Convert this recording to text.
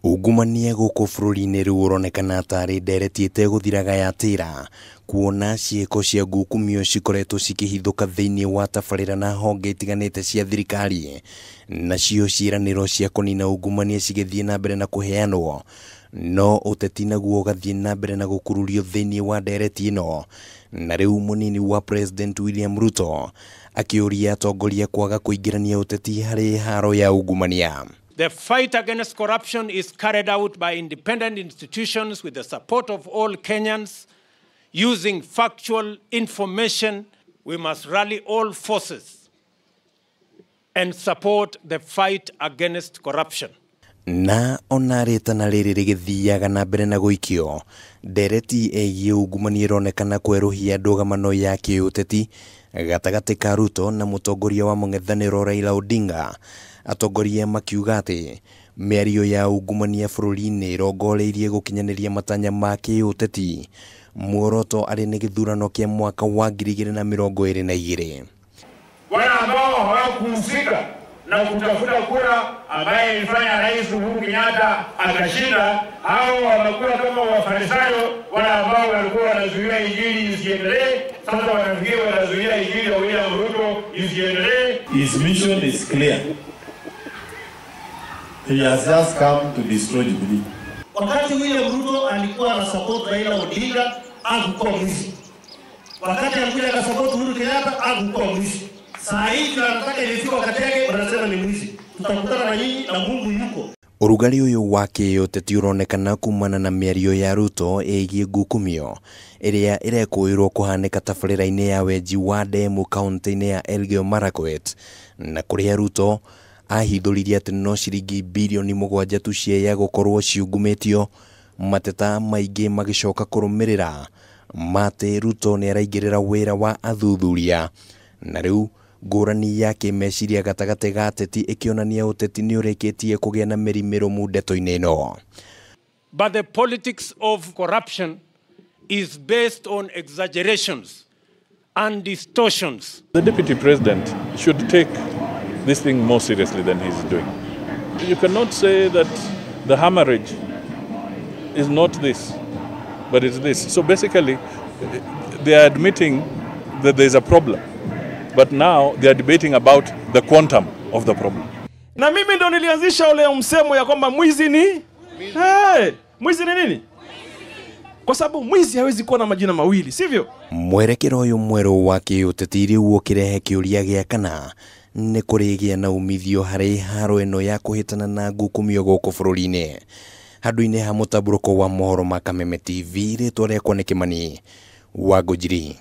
Ungumania gũkũ bũrũri-inĩ rĩu ũronekana tarĩ ndereti ĩtegũthiraga ya tĩra kuona ciĩko cia ngukumio cikoretwo cikĩhithũka thĩinĩ wa tabarĩra na honge itiganĩte cia thirikari, nacio ciĩranĩro cia kũnina ungumania cigĩthiĩ na mbere na kũheanwo, no ũteti naguo ũgathiĩ na mbere na gũkururio thĩinĩ wa ndereti ĩno. Na rĩu mũnini wa President William Ruto akĩũria atongoria kwaga kũingĩrania ũteti harĩ haro ya ungumania. The fight against corruption is carried out by independent institutions with the support of all Kenyans. Using factual information, we must rally all forces and support the fight against corruption. Na ona rĩtana rĩrĩ rĩgĩthiaga na mbere na gũikio, ndereti ĩgiĩ ungumania ĩronekana kwerũhia ndũgamano ya kĩũteti gatagatĩ ka Ruto na mũtongoria wa mũng'ethanĩro Raila Odinga. Atongoria makiuga atĩ mĩario ya ungumania bũrũri-inĩ ĩrongoreirie gũkinyanĩria matanya ma kĩũteti, muoroto arĩ nĩ gĩthurano kĩa mwaka wa 2022. Wale ambao hawakuhusika na kutafuta kura ambaye ilifanya Rais Uhuru Kenyatta akashinda, hao wamekuwa kama Wafarisayo, wale ambao walikuwa wanazuia injili isiendelee, sasa wanafikiri wanazuia injili ya William Ruto isiendelee. His mission is clear. He has just come to destroy Jubilee. Wakati William Ruto alikuwa na support Raila Odinga, hakuwa mwizi. Wakati alikuja na support Uhuru Kenyatta, hakuwa mwizi. Saa hii tunataka ilifika wakati yake, wanasema ni mwizi. Tutakutana na nyinyi na Mungu yuko. Ũrugarĩ ũyũ wa kĩũteti ũronekana kumana na mĩario ya Ruto ĩgiĩ ngukumio ĩrĩa ĩrekũĩrwo kũhanĩka tabarĩra-inĩ ya wenji wa ndemu kaunti-inĩ ya Elgeyo Marakwet, na kũrĩa Ruto ahithũririe atĩ no ciringi bilioni 7 tu cia gũkorwo ciungumĩtio, mateta maingĩ magĩcoka kũrũmĩrĩra matĩ Ruto nĩaraingĩrĩra wĩra wa athuthuria. Na rĩu ngũrani ya kĩmeciria gatagatĩ ga ateti ĩkĩonania ũteti nĩũrĩkĩtie kũgĩa na mĩri mĩrũmu ndeto-inĩ ĩno. But the politics of corruption is based on exaggerations and distortions. The deputy president should take this thing more seriously than he's doing. You cannot say that the hemorrhage is not this, but it's this. So basically, they are admitting that there's a problem, but now they are debating about the quantum of the problem. Na mimi ndo nilianzisha ule msemo ya kwamba mwizi ni hey, mwizi ni nini? Kwa sababu mwizi hawezi kuwa na majina mawili, sivyo? Mwerekero ũyũ mwerũ wa kĩũteti rĩu ũkĩrehe kĩũria gĩa kana nĩ kũrĩgĩa na umithio harĩ haro ĩno ya kũhĩtana na ngukumio gũkũ bũrũri-inĩ. Handũ-inĩ ha mũtambũrũko wa mohoro ma Kameme TV, rĩtwa rĩakwa nĩ Kĩmani wa Ngũnjiri.